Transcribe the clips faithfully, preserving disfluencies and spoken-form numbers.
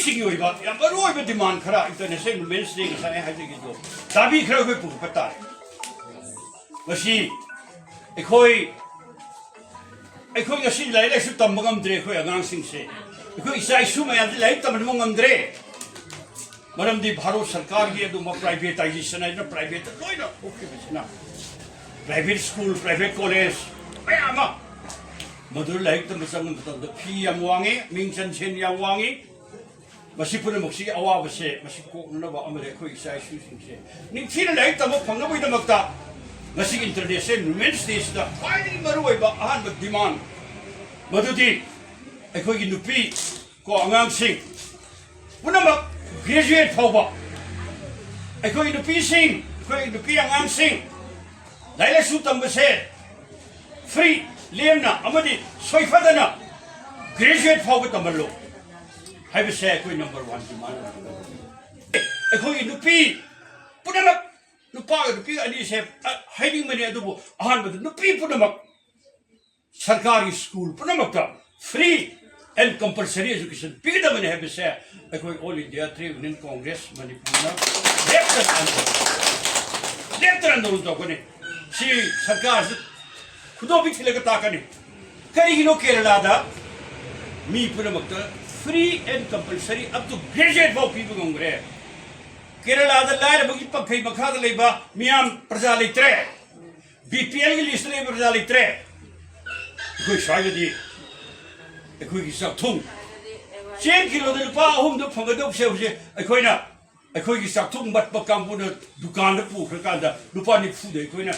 ꯁꯤꯒꯤ ꯑꯣꯏꯕ ꯌꯥꯝ ꯃꯔꯨ ꯑꯣꯏꯕ demand ꯈꯔ International Women's Day ꯉꯁꯥꯏ ꯑꯩ ꯍꯥꯏꯖꯈꯤꯕꯗꯣ ꯗꯥꯕꯤ ꯈꯔ ꯑꯩꯈꯣꯏ ꯄꯨꯊꯣꯛꯄ ꯇꯥꯔꯦ꯫ ꯃꯁꯤ ꯑꯩꯈꯣꯏ ꯑꯩꯈꯣꯏ ꯉꯁꯤ ꯂꯥꯏꯔꯤꯛ ꯂꯥꯏꯁꯨ ꯇꯝꯕ ꯉꯝꯗ꯭ꯔꯦ꯫ ꯑꯩꯈꯣꯏ ꯑꯉꯥꯡꯁꯤꯡꯁꯦ, ꯑꯩꯈꯣꯏ ꯏꯆꯥ ꯏꯁꯨ ꯃꯌꯥꯝꯁꯦ ꯂꯥꯏꯔꯤꯛ ꯇꯝꯍꯟꯕ ꯉꯝꯗ꯭ꯔꯦ꯫ ꯃꯔꯝꯗꯤ ꯚꯥꯔꯠ ꯁꯔꯀꯥꯔꯒꯤ ꯑꯗꯨꯝꯕ privatization ꯍꯥꯏꯅ private ꯂꯣꯏꯅ ꯊꯣꯛꯈꯤꯕꯁꯤꯅ private school, private college ꯃꯌꯥꯝ ꯑꯃ ꯃꯗꯨꯗ ꯂꯥꯏꯔꯤꯛ ꯇꯝꯕ ꯆꯪꯕ ꯃꯇꯝꯗ fee ꯌꯥꯝ ꯋꯥꯡꯉꯤ, ꯃꯤꯡ ꯆꯟꯁꯤꯟ ꯌꯥꯝ ꯋꯥꯡꯉꯤ꯫ ꯃꯁꯤ ꯄꯨꯝꯅꯃꯛꯁꯤꯒꯤ ꯑꯋꯥꯕꯁꯦ ꯃꯁꯤ ꯀꯣꯛꯅꯅꯕ ꯑꯃꯗꯤ ꯑꯩꯈꯣꯏ ꯏꯆꯥ ꯏꯁꯨꯁꯤꯡꯁꯦ ꯅꯤꯡꯊꯤꯅ ꯂꯥꯏꯔꯤꯛ ꯇꯝꯕ ꯐꯪꯅꯕꯒꯤꯗꯃꯛꯇ ꯉꯁꯤ International Women's Day ꯁꯤꯗ ꯈ꯭ꯋꯥꯏꯗꯒꯤ ꯃꯔꯨꯑꯣꯏꯕ ꯑꯍꯥꯟꯕ demand ꯃꯗꯨꯗꯤ ꯑꯩꯈꯣꯏꯒꯤ ꯅꯨꯄꯤ ꯀꯣ ꯑꯉꯥꯡꯁꯤꯡ ꯄꯨꯝꯅꯃꯛ graduate ꯐꯥꯎꯕ ꯑꯩꯈꯣꯏ ꯅꯨꯄꯤꯁꯤꯡ, ꯑꯩꯈꯣꯏ ꯅꯨꯄꯤ ꯑꯉꯥꯡꯁꯤꯡ ꯂꯥꯏꯔꯤꯛ ꯂꯥꯏꯁꯨ ꯇꯝꯕꯁꯦ free, ꯂꯦꯝꯅ ꯑꯃꯗꯤ ꯁꯣꯏꯐꯗꯅ graduate ꯐꯥꯎꯕ ꯇꯝꯍꯜꯂꯨ ꯍꯥꯏꯕꯁꯦ ꯑꯩꯈꯣꯏ number one demand ꯑꯣꯏꯒꯗꯕꯅꯤ꯫ ꯑꯩꯈꯣꯏꯒꯤ ꯅꯨꯄꯤ ꯄꯨꯝꯅꯃꯛ, ꯅꯨꯄꯥꯒ ꯅꯨꯄꯤ ꯑꯅꯤꯁꯦ, ꯑ, ꯍꯥꯏꯅꯤꯡꯕꯅꯤ, ꯑꯗꯨꯕꯨ ꯑꯍꯥꯟꯕꯗ ꯅꯨꯄꯤ ꯄꯨꯝꯅꯃꯛ ꯁꯔꯀꯥꯔꯒꯤ school ꯄꯨꯝꯅꯃꯛꯇ free and compulsory education ꯄꯤꯒꯗꯕꯅꯤ ꯍꯥꯏꯕꯁꯦ ꯑꯩꯈꯣꯏ All India Trade Union Congress ꯃꯅꯤꯄꯨꯔꯅ ꯂꯦꯞꯇꯅ ꯑꯟꯗꯣꯂꯟ, ꯂꯦꯞꯇꯅ ꯑꯟꯗꯣꯂꯟ ꯇꯧꯒꯅꯤ꯫ ꯁꯤ ꯁꯔꯀꯥꯔꯁꯤ ꯈꯨꯗꯣꯝꯕꯤ ꯊꯤꯜꯂꯒ ꯇꯥꯛꯀꯅꯤ꯫ ꯀꯔꯤꯒꯤꯅꯣ ꯀꯦꯔꯂꯥꯗ ꯃꯤ ꯄꯨꯝꯅꯃꯛꯇ free and compulsory up to graduate ꯐꯥꯎ ꯄꯤꯕ ꯉꯝꯈ꯭ꯔꯦ? ꯀꯦꯔꯂꯥꯗ ꯂꯥꯏꯔꯕꯒꯤ ꯄꯪꯈꯩ ꯃꯈꯥꯗ ꯂꯩꯕ ꯃꯤꯌꯥꯝ ꯄ꯭ꯔꯖꯥ ꯂꯩꯇ꯭ꯔꯦ꯫ BPL ꯒꯤ list ꯇ ꯂꯩꯕ ꯄ꯭ꯔꯖꯥ ꯂꯩꯇ꯭ꯔꯦ꯫ ꯑꯩꯈꯣꯏ ꯁ꯭ꯋꯥꯏꯗꯗꯤ ꯑꯩꯈꯣꯏꯒꯤ ꯆꯥꯛꯊꯨꯡ ꯆꯦꯡ ꯀꯤꯂꯣꯗ ꯂꯨꯄꯥ ꯑꯍꯨꯝꯗ ꯐꯪꯒꯗꯧꯕꯁꯦ ꯍꯧꯖꯤꯛ ꯑꯩꯈꯣꯏꯅ, ꯑꯩꯈꯣꯏꯒꯤ ꯆꯥꯛꯊꯨꯡ ꯃꯠꯄ ꯀꯥꯡꯕꯨꯅ ꯗꯨꯀꯥꯟꯗ ꯄꯨꯈ꯭ꯔꯀꯥꯟꯗ ꯂꯨꯄꯥ ꯅꯤꯐꯨꯗ ꯑꯩꯈꯣꯏꯅ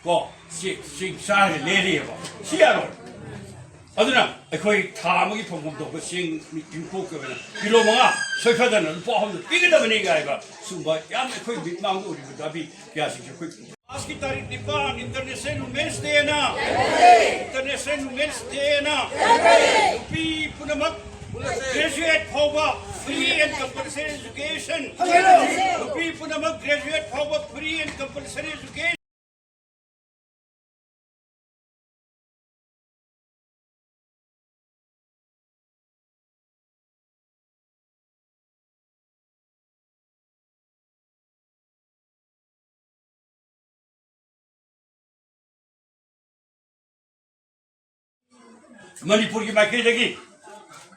ꯀꯣ ꯆꯦꯡ, ꯆꯦꯡ ꯆꯥꯔꯒ ꯂꯦꯜꯂꯤꯑꯕ꯫ ꯁꯤ ꯌꯥꯔꯣꯏ꯫ ꯑꯗꯨꯅ ꯑꯩꯈꯣꯏ ꯊꯥ ꯑꯃꯒꯤ ꯐꯪꯐꯝ ꯊꯣꯛꯄ ꯆꯦꯡ ꯏꯪꯈꯣꯛꯀꯤ ꯑꯣꯏꯅ ꯀꯤꯂꯣ ꯃꯉꯥ ꯁꯣꯏꯐꯗꯅ ꯂꯨꯄꯥ ꯑꯍꯨꯝꯗ ꯄꯤꯒꯗꯕꯅꯤ ꯍꯥꯏꯕ ꯁꯨꯝꯕ ꯌꯥꯝ ꯑꯩꯈꯣꯏ ꯃꯤꯠꯃꯥꯡꯗ ꯎꯔꯤꯕ ꯗꯥꯕꯤ ꯀꯌꯥꯁꯤꯡꯁꯦ ꯑꯩꯈꯣꯏ ꯃꯥꯔꯆꯀꯤ ꯇꯥꯔꯤꯛ ꯅꯤꯄꯥꯟ International Women's Day ꯅ, International Women's Day ꯅ ꯅꯨꯄꯤ ꯄꯨꯝꯅꯃꯛ graduate ꯐꯥꯎꯕ free and compulsory education, ꯅꯨꯄꯤ ꯄꯨꯝꯅꯃꯛ graduate ꯐꯥꯎꯕ free and compulsory education꯫ ꯃꯅꯤꯄꯨꯔꯒꯤ ꯃꯥꯏꯀꯩꯗꯒꯤ